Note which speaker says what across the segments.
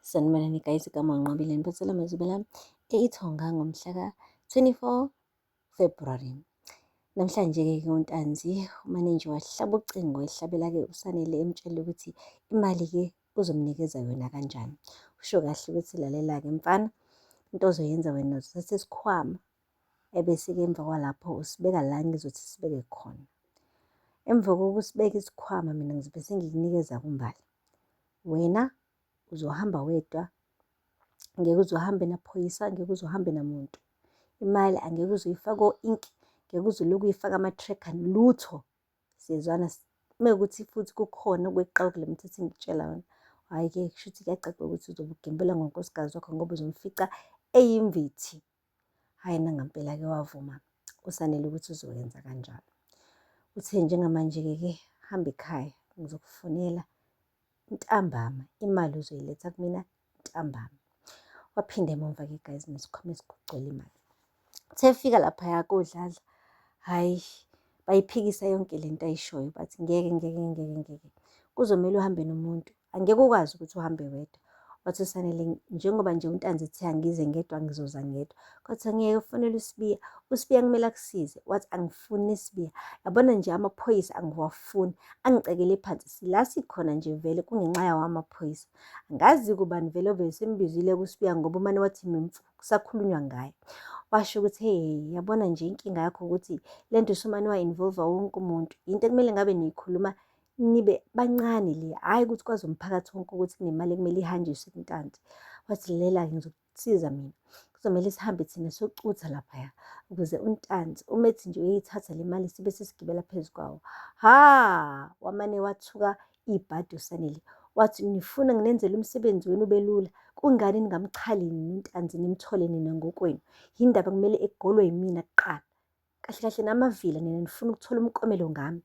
Speaker 1: Sanibonani guys, igama uNqobile niphathela amazwi lami e-Ithonga ngomhla ka-24 February. Namhlanje-ke ke uNtanzi umane nje wahlaba ucingo ehlabela-ke uSanele emtshela ukuthi imali-ke uzomnikeza yona kanjani. Usho kahle ukuthi lalela-ke mfana, into ozoyenza wena uzothatha isikhwama ebese-ke emva kwalapho usibeka la ngizothi sibeke khona. Emva kokusibeka isikhwama mina ngizobe sengikunikeza kuMbali. Wena uzohamba wedwa, ngeke uze uhambe naphoyisa, ngeke uze uhambe namuntu. Imali angeke uze uyifake o-ink, ngeke uze ulokhu uyifake ama-tracker, lutho. Siyezwana? Mekuwukuthi futhi kukhona okweqayo kule mithetho engikutshela yona, hhayi-ke kushuthi kuyacaca ukuthi uzobe ugembula ngonkosikazi wakho ngoba uzomfica eyimvithi. Hhayi nangampela-ke wavuma uSanele ukuthi uzoyenza kanjalo. Uthe njengamanje-ke ke hamba ekhaya ngizokufonela ntambama imali uzoyiletha kumina ntambama. Waphinde emumva-ke guys nesikhwama esigcwele imali. Uthe efika laphaya koDladla, hhayi bayiphikisa yonke le nto ayishoyo bathi ngeke ngeke ngeke ngeke kuzomele uhambe nomuntu Angeke ukwazi ukuthi uhambe wedwa. Wathi uSanele njengoba nje uNtanzi ethe angize ngedwa ngizoza ngedwa. Kwathiwa ngeke ufonele uSibiya. USibiya kumele akusize. Wathi angifuni Sibiya. Yabona nje amaphoyisa angiwafuni. Angicekele phansi. La sikhona nje vele kungenxa yawo amaphoyisa. Angazi kubani vele ovele sembizile kuSibiya ngoba umane wathi mimfu kusakhulunywa ngaye. Washo ukuthi hey yabona nje inkinga yakho ukuthi le nto usumane wa-involve wonke umuntu. Yinto ekumele ngabe niyikhuluma nibe bancane le hhayi ukuthi kwazi umphakathi wonke ukuthi kunemali ekumele ihanjiswe kuNtanzi. Wathi lalela-ke ngizokusiza mina, kuzomele sihambe thina siyocutha laphaya ukuze uNtanzi uma ethi nje uyayithatha le mali sibe sesigibela phezu kwawo. Ha, wamane wathuka ibhadi uSanele wathi nifuna nginenzele umsebenzi wenu ube lula, kungani ningamchali nina uNtanzi nimthole nina ngokwenu? Yindaba kumele egolwe yimina kuqala? Kahle kahle namavila nina nifuna ukuthola umkomelo ngami.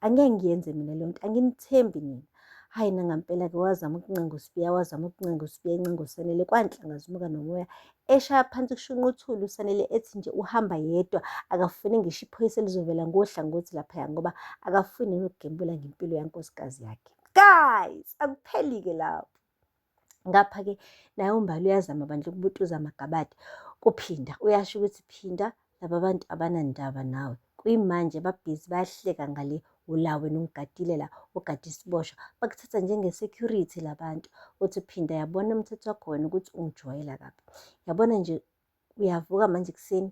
Speaker 1: Angeke ngiyenze mina leyo nto, anginithembi nina. Hhayi nangampela-ke wazama ukuncenga uSibiya, wazama ukuncenga uSibiya, encenga uSanele, kwanhlanga zimuka nomoya. Eshaya phansi kushunqa uthuli uSanele ethi nje uhamba yedwa, akafuni ngisho iphoyisa elizovela ngohlangothi laphaya ngoba akafuni nokugembula ngempilo yankosikazi yakhe. Guys, akupheli-ke lapho. Ngapha-ke naye uMbali uyazama bandla ukubutuza amagabade kuphinda uyasho ukuthi phinda laba bantu abanandaba nawe kuyimanje babhizi bayahleka ngale ula wena ungigadile la ugade isiboshwa bakuthatha njenge-security labantu uthi phinda yabona umthetho wakho wena ukuthi ungijwayela kabi yabona nje Uyavuka manje ekuseni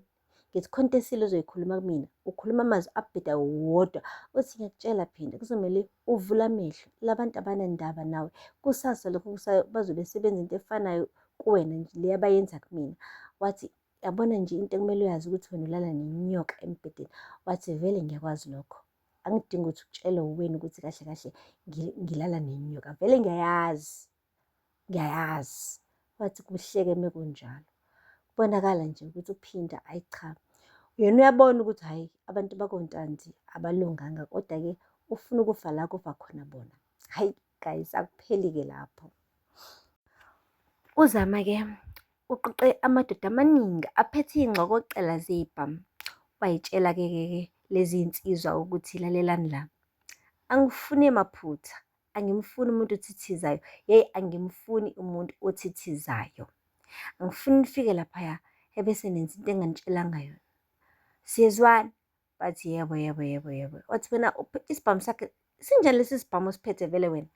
Speaker 1: ngithi khona into esile ozoyikhuluma kumina, ukhuluma amazwi abheda wodwa. Uthi ngiyakutshela Phinda, kuzomele uvule amehlo, labantu abanandaba nawe. Kusasa lokhu kusayo bazobe sebenza into efanayo kuwena nje le abayenza kumina. Wathi yabona nje into ekumele uyazi ukuthi wena ulala nenyoka embhedeni. Wathi vele ngiyakwazi lokho. Angidingi ukuthi utshelwe uwena ukuthi kahle kahle ngilala nenyoka. Vele ngiyayazi. Ngiyayazi. Wathi kuhleke mekunjalo. Kubonakala nje ukuthi uPhinda ayi cha. Yena uyabona ukuthi hhayi abantu bakoNtanzi abalunganga kodwa-ke ufuna ukufa la kufa khona bona. Hhayi guys akupheli-ke lapho. UZama-ke uqoqe amadoda amaningi aphethe iy'ngxokoxela zebhamu. Wayitshela-ke ke ke lezi nsizwa ukuthi lalelani la, angifuni maphutha. Angimfuni umuntu othithizayo. Yeyi angimfuni umuntu othithizayo. Angifuni nifike laphaya ebese nenza into enganitshelanga yona. Siyezwana? Bathi yebo yebo yebo yebo. Wathi wena isibhamu sakhe sinjani lesi sibhamu osiphethe vele wena?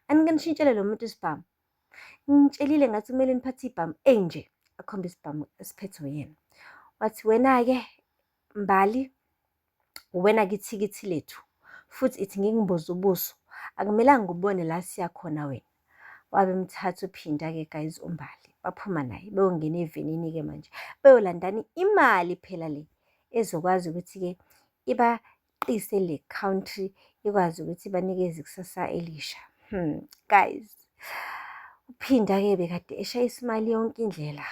Speaker 1: Anike nishintshele lo muntu isibhamu. Ngitshelile ngathi kumele niphathe ibhamu enje. Akhombe isibhamu esiphethwe uyena. Wathi wena-ke Mbali Uwena kithikithi lethu futhi ithi ngingimboze ubuso akumelanga ngubone la siya khona wena. Wabe mthatha uPhinda-ke guys uMbali baphuma naye beyongena evenini-ke manje beyolandani imali phela le ezokwazi ukuthi-ke ibaqise le country ikwazi ukuthi ibanikeze ikusasa elisha. Guys, uPhinda-ke bekade eshayisa imali yonke indlela.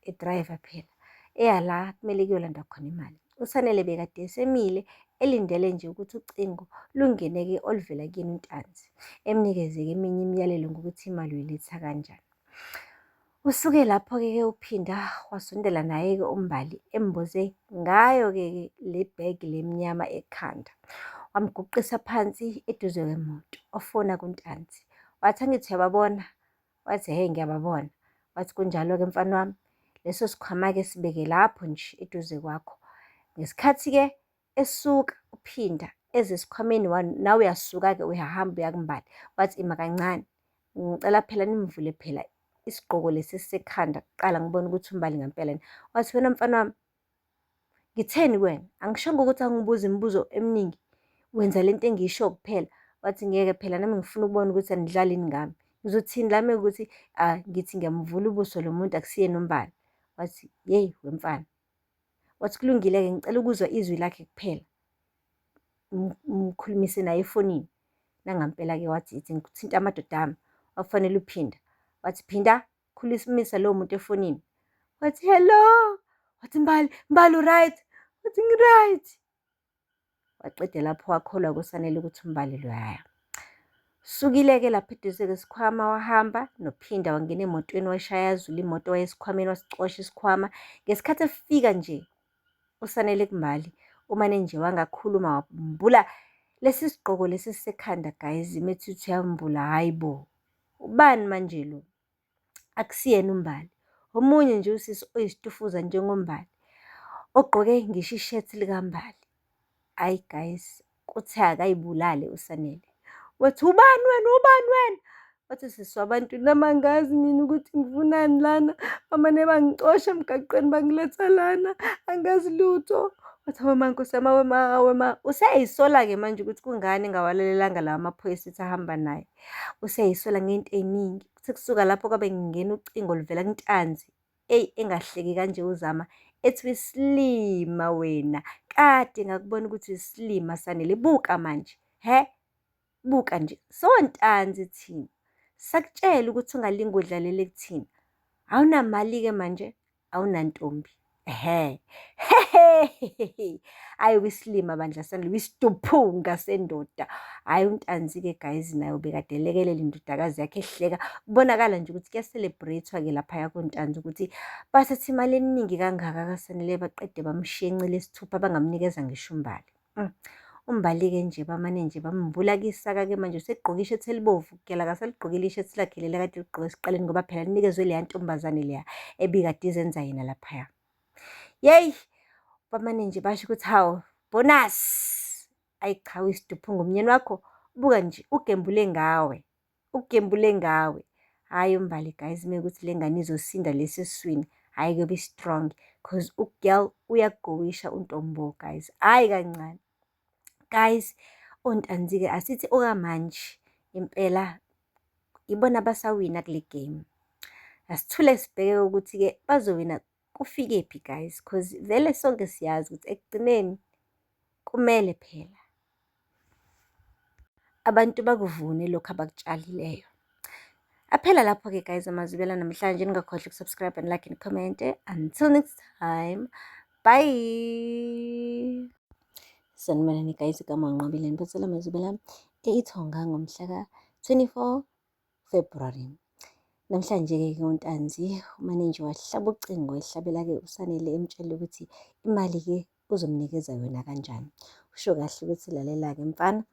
Speaker 1: Edrayiva phela eya la kumele kuyolandwa khona imali. USanele bekade esemile elindele nje ukuthi ucingo lungene-ke oluvela kuyena uNtanzi, emnikeze-ke eminye imiyalelo ngokuthi imali uyiletha kanjani. Usuke lapho-ke ke uPhinda wasondela naye-ke uMbali embuze ngayo-ke ke le bhegi lemnyama ekhanda. Wamguqisa phansi eduze kwemoto, wafona kuNtanzi. Wathi angithi uyababona Wathi, hhe ngiyababona. Wathi, kunjalo-ke mfana wami, leso sikhwama-ke sibeke lapho nje eduze kwakho. Ngesikhathi-ke esuka uPhinda eze esikhwameni nawe uyasuka-ke uyahamba uya kuMbali. Wathi, ima kancane, ngicela phela nimvule phela isigqoko lesi esisekhanda kuqala ngibone ukuthi uMbali ngempela yini. Wathi, wena mfana wami, ngitheni kuwena? Angishongo ukuthi angibuze imibuzo eminingi, wenza lento engiyisho kuphela. Wathi, ngeke phela nami ngifuna ukubona ukuthi anidlali yini ngami. Ngizothini la mekuwukuthi ngithi ngiyamvula ubuso lo muntu akusiyena uMbali. Wathi, yeyi wemfana. Wathi, kulungile-ke ngicela ukuzwa izwi lakhe kuphela. Ngikhulumise naye efonini. Nangampela-ke wathi, ithi ngithinta amadoda ami. Wakufanele uPhinda. Wathi, Phinda, khulumisa lowo muntu efonini. Wathi, hello. Wathi, Mbali, Mbali u-right? Wathi, ngi-right. Waqeda lapho wakholwa kuSanele ukuthi uMbali loyaya. Sukile-ke lapho eduze kwesikhwama wahamba noPhinda wangena emotweni washaya yazula imoto wayesikhwameni wasicosha isikhwama. Ngesikhathi efika nje uSanele kuMbali umane nje wangakhuluma wambula lesi sigqoko lesi sisekhanda guys methi uthi uyambula hhayi bo ubani manje lo? Akusiyena uMbali. Omunye nje usisi oyisitufuza njengoMbali ogqoke ngisho ishethi likaMbali. Hhayi guys, kuthe akayibulale uSanele. Wathi ubani wena, ubani wena? Wathi sisi wabantu nami angazi mina ukuthi ngifunani lana. Bamane bangicosha emgaqweni bangiletha lana, angazi lutho. Wathi hawe ma nkosi yami, hawe ma, hawe ma. Useyayisola-ke manje ukuthi kungani engawalalelanga lawa maphoyisa ethi ahamba naye. Useyayisola ngey'nto ey'ningi. Kuthe kusuka lapho kwabe kungena ucingo oluvela kuNtanzi. Eyi engahleki kanje uZama ethi uyisilima wena. Kade ngakubona ukuthi uyisilima Sanele. Buka manje, hhe? Buka nje, soNtanzi thina. Sakutshela ukuthi ungalinge udlalele kuthina. Awunamali-ke manje, awunantombi. Ehhe. Hehe. Hayi wisilima bandla Sanele, wisiduphunga sendoda. Hhayi uNtanzi-ke guys naye ubekade elekelela indodakazi yakhe ehleka. Kubonakala nje ukuthi kuya-celebrate-wa-ke laphaya koNtanzi ukuthi bathathe imali eningi kangaka kaSanele baqede bamshiye encile isithupha bangamnikeza ngisho uMbali. UMbali-ke nje bamane nje bambula kisaka-ke manje usegqoke ishethi elibovu kuyela akasaligqokile ishethi lakhe leli akade ligqoke esiqaleni ngoba phela linikezwe leya ntombazane leya ebikade izenza yena laphaya. Yeyi bamane nje basho ukuthi hawu bonus. Ayi cha uyisiduphunga umnyeni wakho buka nje ugembule ngawe. Ugembule ngawe. Hhayi uMbali guys mekuthi le ngane izosinda lesi esiswini hhayi kuyobe strong cause u-girl uyakugowisha untombo guys. Hhayi kancane. Guys, oNtanzi-ke asithi okamanje impela ibona abasawina kule game. Asithule sibheke ukuthi-ke bazowina kufike phi guys cause vele sonke siyazi ukuthi ekugcineni kumele phela abantu bakuvune lokhu abakutshalileyo. Aphela lapho-ke guys amazwibela namhlanje ningakhohlwa uku-subscribe and like and comment. Until next time, bye. Sanibonani guys, igama uNqobile ngiphathela amazwibela e-Ithonga ngomhla ka-24 February. Namhlanje-ke uNtanzi umane nje wahlaba ucingo ehlabela-ke uSanele emtshela ukuthi imali-ke uzomnikeza yona kanjani. Usho kahle ukuthi lalela-ke mfana,